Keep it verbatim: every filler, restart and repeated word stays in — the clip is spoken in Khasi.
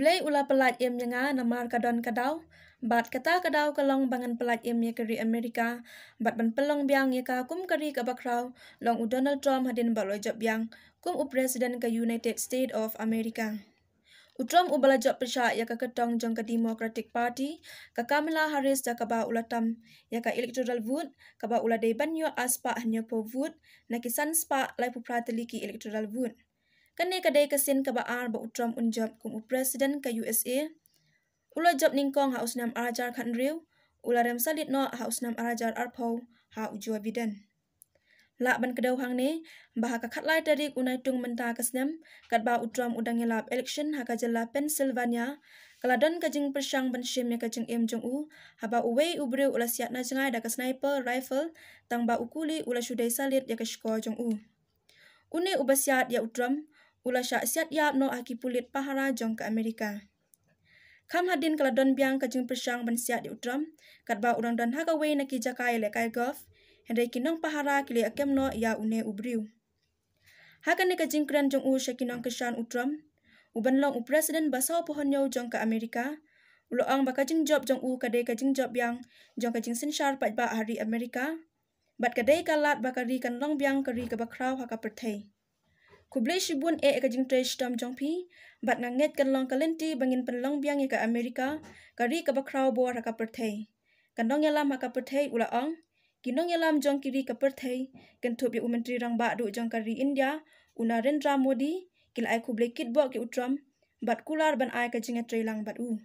Blei u la pyllait im ïa nga namar ka don ka daw, bad kata ka daw ka long ba ngan pyllait im ïa ka ri Amerika bad ban pynlong biang ïa ka kum ka ri kaba khraw, long u Donald Trump hadien ba u la jop biang kum u President ka United States of America. U Trump uba la jop pyrshah ïa ka kyrtong jong ka Democratic Party, ka Kamala Harris, da kaba u la tam ïa ka electoral vote kaba u la dei ban ïoh ar spah hynñiewphew vote na ki san spah laiphew phra tylli ki electoral vote. Kane ka dei ka sien kaba ar ba u Trump un jop kum u President ka U S A. U la jop nyngkong ha u snem ar hajar khathynriew, u la rem salit noh ha u snem ar hajar arphew ha u Joe Biden. Lah ban kdew hangne ba ha ka khatlai tarik u Naitung mynta ka snem, katba u Trump u dang ïalap election ha ka jylla Pennsylvania, ka la don ka jingpyrshang ban shim ïa ka jingim jong u haba uwei u briew u la siat na jngai da ka sniper rifle, tang ba u kuli u la shu dei salit ïa ka shkor jong u. Une uba siat ïa u Trump u la shah siat ïap noh ha ki pulit pahara jong ka Amerika. Kham hadien ka la don biang ka jingpyrshang ban siat ïa u Trump, katba u dang don ha kawei na ki jaka ïalehkai golf, hynrei ki nongpahara ki la ïakem noh ïa une u briew. Ha kane ka jingkren jong u sha ki nongkyrshan u Trump, u ban long u President ba sawphew hynñiew jong ka Amerika, u la ong ba ka jingjop jong u ka dei ka jingjop biang jong ka jingsynshar paidbah ha ri Amerika, bad ka dei ka lad ba ka ri kan long biang ka ri kaba khraw ha ka pyrthei. Khublei shibun eh ïa ka jingtrei shitom jong phi, bad nga ngeit kan long ka lynti ba ngin pynlong biang ïa ka Amerika ka ri kaba khraw bor ha ka pyrthei. Ka nongïalam ha ka pyrthei u la ong, ki nongïalam jong ki ri ka pyrthei, kynthup ïa u Myntri Rangbah Duh jong ka ri India, u Narendra Modi, ki la ai khublei kitbok ïa u Trump bad kular ban ai ka jingïatreilang bad u.